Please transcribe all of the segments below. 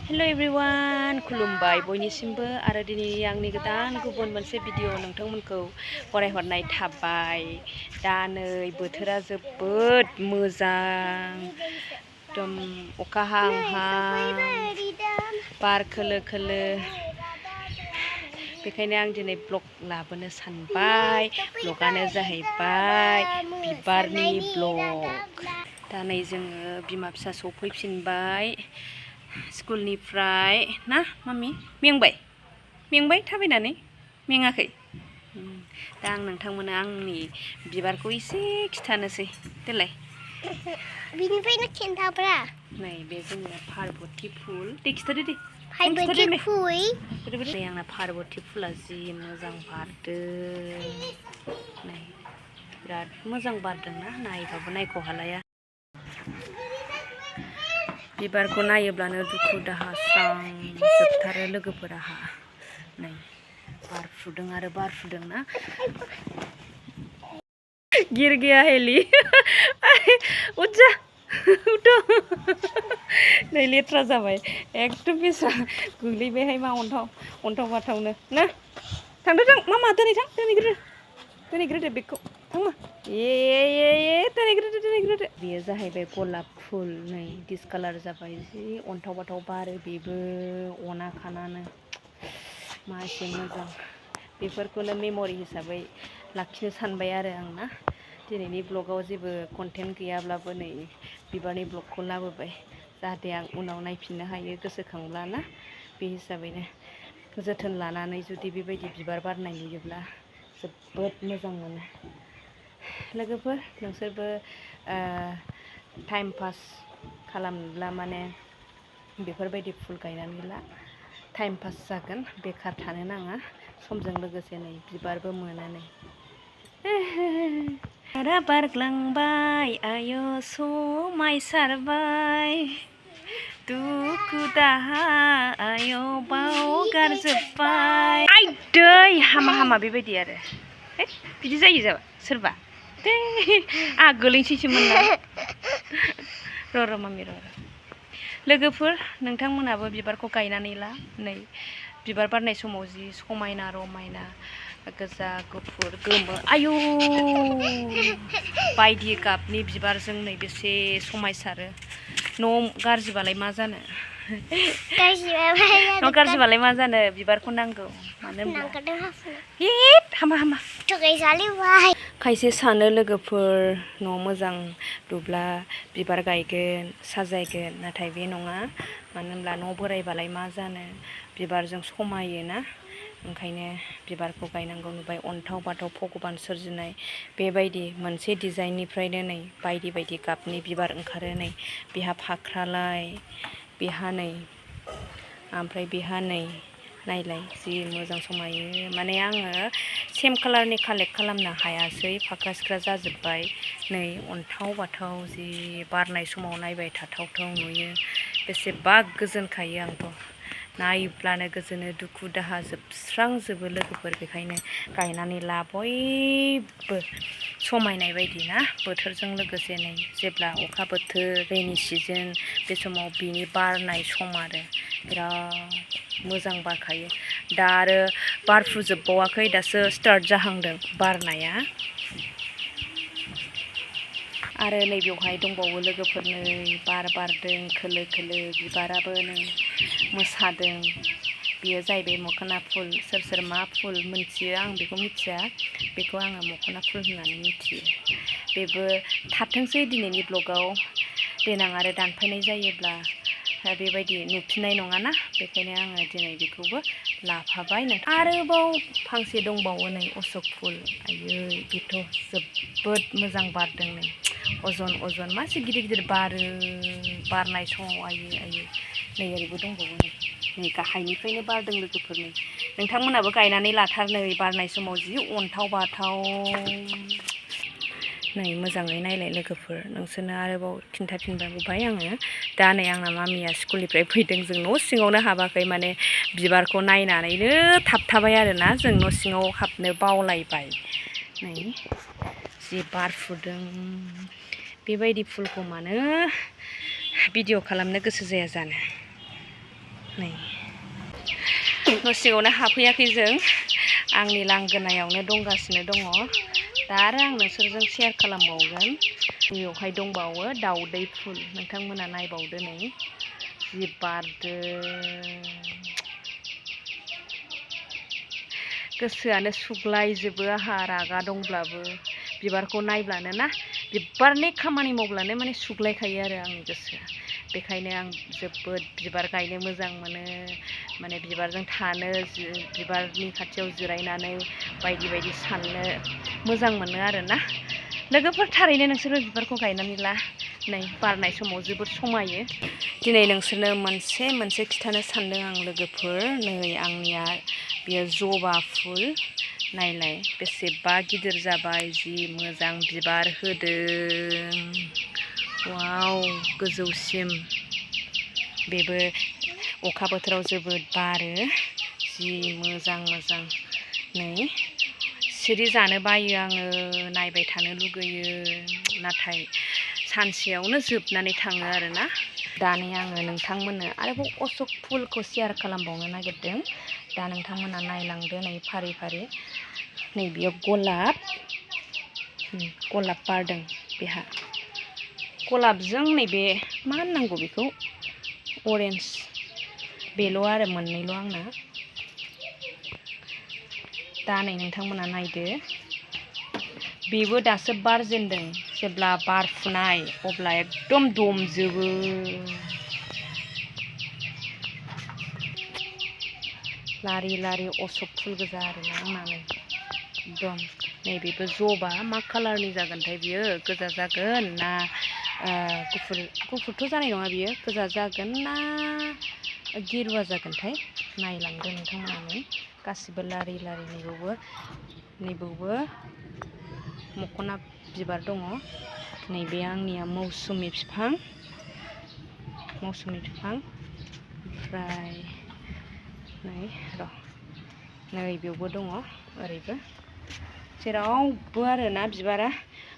Hello everyone खुलुमबाय बयनिसिमबो आरो दिनै आंनि गोदान गुबुन मोनसे भिडिअ नोंथांमोनखौ फरायहरनाय थाबाय। दा नै बोथोरा जोबोद मोजां, एकदम अखा हाहां बार खोलो खोलो, बेखायनो आं दिनै ब्लग लाबोनो सानबाय। ब्लगानो जाहैबाय बिबारनि ब्लग। दा नै जोङो बिमा फिसा सफैफिनबाय स्कुलनिफ्राय ना मामि? मेंबाय थाबायनानै? मेङाखै? दा आं नोंथांमोननो आंनि बिबारखौ एसे खिथानोसै देलाय। बिनिफ्रायनो खिन्थाब्रा। नै बे जोंना पार्बती फुल। दे खिथादो दे। पार्बती फुल। नै आंना पार्बती फुला जि मोजां बारदों। नै बिराद मोजां बारदोंना, नायबाबो नायख' हालाया। बिबारखौ नायोब्लानो दुखु दाहा स्रां जोबथारो लोगोफोराहा। नै बारफुदों आरो बारफुदों ना। गिर गया हेली। उठजा उठ। नै लेथ्रा जाबाय एकदम बेसा गोग्लैबायहाय मा अन्थाव बाथावनो ना। थांदो थां मामा दोनहैग्रोदो बेगखौ थांमा। दोनहैग्रोदो। बेयो जाहैबाय गलाप फुल। नै डिसकालार जाबाय, जि अन्थाव बाथाव बारो बेबो अना खानानो। मा एसे मोजां, बेफोरखौनो मेम'रि हिसाबै लाखिनो सानबाय आरो आं ना। दिनैनि ब्लगाव जेबो कन्टेन्ट गैयाब्लाबो नै बिबारनि ब्लगखौ लाबोबाय, जाहाथे आं उनाव नायफिननो हायो गोसोखांब्ला ना। बे हिसाबैनो जोथोन लानानै जुदि बेबायदि बिबार बारनाय नुयोब्ला जोबोद मोजां मोनो। लोगोफोर नोंसोरबो टाइम पास खालामनोब्ला माने बेफोरबायदि फुल गायनानै ला। टाइम पास जागोन, बेखार थानो नाङा। समजों लोगोसे नै बिबारबो मोनो नै। बिबारा बारग्लांबाय आय' समायसारबाय, दुखु दाहा आय' बावगारजोब्बाय। आइदै हामा बेबायदि आरो बिदि जायो सोरबा। आंहा गोलैनोसैसोमोन ना। र' मामि र'। लोगोफोर नोंथांमोनहाबो बिबारखौ गायनानै ला। नै बिबार बारनाय समाव जि समायना रमायना गोजा गुफुर गोमो आयौ बायदि गाबनि बिबारजों नै बेसे समायसारो। न' गाज्रिबालाय मा जानो? न' गाज्रिबालाय मा जानो? बिबारखौ नांगौ। मानो होनब्ला खायसे सानो लोगोफोर न' मोजां लुब्ला बिबार गायगोन साजायगोन, नाथाय बे नङा। मानो होनब्ला न' बोरायबालाय मा जानो, बिबारजों समायोना। ओंखायनो बिबारखौ गायनांगौ। नुबाय अन्थाव बाथाव भगबान सोरजिनाय बेबायदि मोनसे डिजाइननिफ्रायनो नै बायदि बायदि गाबनि बिबार ओंखारो। नै बेहा फाख्रालाय, बेहा नै, ओमफ्राय बेहा नै नायलाय जि मोजां समायो। माने आङो सेम कालारनि कालेक्ट खालामनो हायासै, फाख्रा सिख्रा जाजोब्बाय। नै अन्थाव बाथाव जि बारनाय समाव नायबाय थाथावथाव नुयो। बेसेबा गोजोनखायो आंथ', नायब्लानो गोजोनो, दुखु दाहा जोबस्रांजोबो लोगोफोर। बेखायनो गायनानै ला बयबो समायनाय बायदि ना। बोथोरजों लोगोसे नै जेब्ला अखा बोथोर रेनि सिजोन, बे समाव बिनि बारनाय सम आरो बिराद मोजां बारखायो। दा आरो बारफुजोबबावाखै, दासो स्टार्ट जाहांदों बारनाया। आरो नै बेवहाय दंबावो लोगोफोर, नै बार बारदों खोलो खोलो, बिबाराबो नै मोसादों। बेयो जाहैबाय मोखोना फुल। सोर मा फुल मिथियो आं बेखौ मिथिया, बेखौ आङो मोखोना फुल होननानै मिथियो। बेबो थाथोंसै दिनैनि ब्लगाव, देनां आरो दानफायनाय जायोब्ला बेबायदि नुफिननाय नङाना। बेखायनो आङो दिनै बेखौबो लाफाबाय। आरोबाव फांसे दंबावो नै अशक फुल। आयै बेथ' जोबोद मोजां बारदों। नै अजन मासे गिदिर गिदिर बारो बारनाय समाव। आयै नै ओरैबो दंबावो, नै गाहायनिफ्रायनो बारदों लोगोफोर। नै नोंथांमोनहाबो गायनानै लाथार, नै बारनाय समाव जि अन्थाव बाथाव। नै मोजाङै नायलाय लोगोफोर, नोंसोरनो आरोबाव खिन्थाफिनबावबाय आङो। दा नै आंना मामिया स्कुलनिफ्राय फैदों, जों न' सिङावनो हाबाखै, माने बिबारखौ नायनानैनो थाबथाबाय आरोना। जों न' सिङाव हाबनो बावलायबाय। नै जि बारफुदों। बेबायदि फुलखौ मानो भिडिअ खालामनो गोसो जाया जानो। नै न' सिङावनो हाबफैयाखै जों आंनि लांगोनायावनो दंगासिनो दङ दा आरो आं नोंसोरजों शेयार खालामबावगोन बेवहाय दंबावो दाउदै फुल नोंथांमोना नायबावदो नै जि बारदों गोसोआनो सुग्लायजोबो आहा रागा दंब्लाबो बिबारखौ नायब्लानो ना बिबारनि खामानि मावब्लानो माने सुग्लायखायो आरो आंनि गोसोआ बेखायनो आं जोबोद बिबार गायनो मोजां मोनो माने बिबारजों थानो बिबारनि खाथियाव जिरायनानै बायदि बायदि साननो मोजां मोनो आरोना लोगोफोर थारैनो नोंसोरबो बिबारखौ गायनानै ला नै बारनाय समाव जोबोद समायो दिनै नोंसोरनो मोनसे खिथानो सानदों आं लोगोफोर नै आंनिया बेयो जबा फुल नायलाय बेसेबा गिदिर जाबाय जि मोजां बिबार होदों वाव गोजौसिम बेबो अखा बोथोराव जोबोद बारो जि मोजां नै सिरि जानो बायो आङो नायबाय थानो लुगैयो नाथाय सानसेयावनो जोबनानै थाङो आरोना दानि आङो नोंथांमोननो आरोबाव अशक फुलखौ शेयार खालामबावनो नागिरदों दा नोंथांमोना नायलांदो नै फारि फारि नै बेयो गलाब बारदों बेहा गलाबजों नैबे मा होननांगौ बेखौ अरेन्ज बेल' आरो मोननैल' आंना दा नै नोंथांमोना नायदो बेबो दासो बारजेनदों जेब्ला बारफुनाय अब्ला एकदम दमजोबो लारि लारि अशक फुल गोजा आरोना आंनानै एकदम नैबेबो जबा मा कालारनि जागोनथाय बियो गोजा जागोन ना गुफुरथ' जानाय नङा बियो गोजा जागोन ना गेरुवा जागोनथाय नायलांदो नोंथांमोनानो गासिबो लारि लारि नैबावबो मख'ना बिबार दङ नैबे आंनिया मौसुमि बिफां ओमफ्राय नै बेयावबो दङ ओरैबो जेरावबो आरोना बिबारा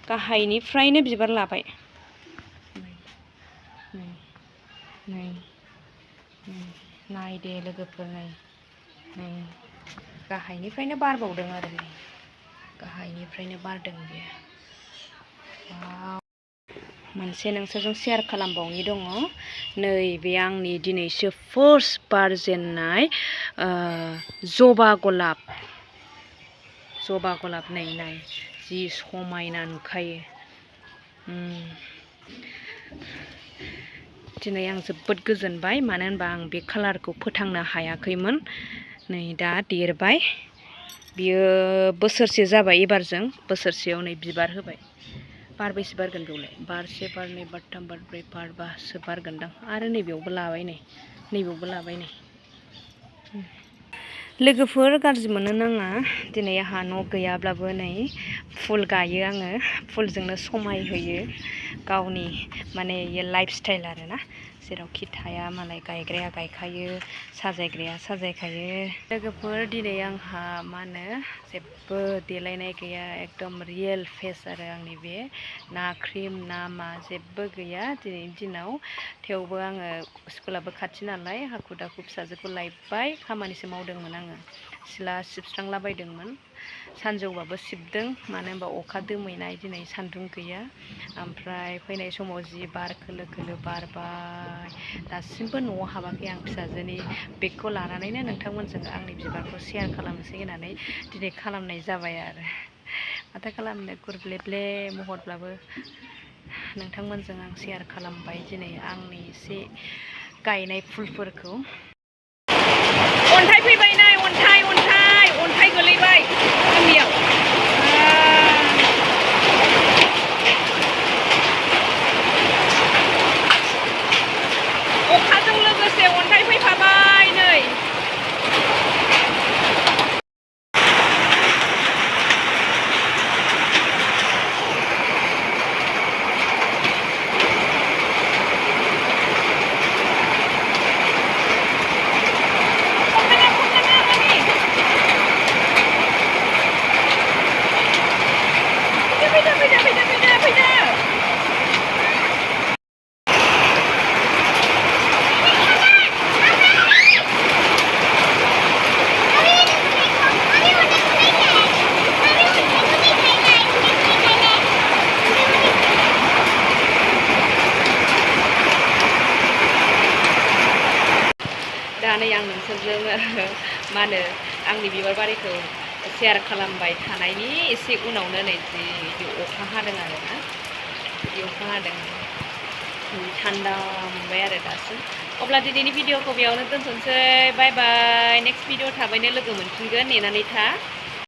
गाहायनिफ्रायनो बिबार लाबाय नै नायदे लोगोफोर नै गाहायनिफ्रायनो बारबावदों आरो नै गाहायनिफ्रायनो बारदों बेयो मोनसे नोंसोरजों शेयार खालामबावनि दङ नैबे आंनि दिनैसो फार्स्ट बारजेननाय जबा गलाब नाय जि समायना नुखायो दिनै आं जोबोद गोजोनबाय मानो होनबा आं बे कालारखौ फोथांनो हायाखैमोन नै दा देरबाय बियो बोसोरसे जाबाय एबारजों बोसोरसेयाव नै बिबार होबाय बारबैसे बारगोन बेयावलाय बारसे बारनै बारथाम बारब्रै बारबासो बारगोनदां आरो नैबेयावबो लाबाय नै लोगोफोर गाज्रि मोननो नाङा दिनै आंहा न' गैयाब्लाबो नै फुल गायो आङो फुलजोंनो समाय होयो गावनि माने लाइफ स्टाइल आरोना जेरावखि थाया मालाय गायग्राया गायखायो साजायग्राया साजायखायो लोगोफोर दिनै आंहा मा होनो जेबो देलायनाय गैया एकदम रियेल फेस आरो आंनि बे ना क्रिम ना मा जेबो गैया दिनैनि दिनाव थेवबो आङो स्कुलाबो खाथि नालाय हाखु दाखु फिसाजोखौ लायबाय खामानिसो मावदोंमोन आङो सिला सिबस्रांलाबायदोंमोन सानजौबाबो सिबदों मानो होनबा अखा दोमैनाय दिनै सान्दुं गैया ओमफ्राय फैनाय समाव जि बार खोलो खोलो बारबाय दासिमबो न'आव हाबाखै आं फिसाजोनि बेगखौ लानानैनो नोंथांमोनजों आंनि बिबारखौ शेयार खालामनोसै होननानै दिनै खालामनाय जाबाय आरो माथो खालामनो गुरब्लेब्ले महरब्लाबो नोंथांमोनजों आं शेयार खालामबाय दिनै आंनि एसे गायनाय फुलफोरखौ अन्थाइ फैबाय नाय अन्थाइ गोलैबाय जोंनियाव अखाजों लोगोसे अन्थाइ फैफाबाय नै दा नै आं नोंसोरजों मा होनो आंनि बिबार बारिखौ शेयार खालामबाय थानायनि एसे उनावनो नै जि अखा हादों आरोना बिदि अखा हादों थान्दा मोनबाय आरो दासो अब्ला दिनैनि भिडिअखौ बेयावनो दोनथ'नोसै बाय बाय नेक्स्ट भिडिअ थाबैनो लोगो मोनफिनगोन नेनानै था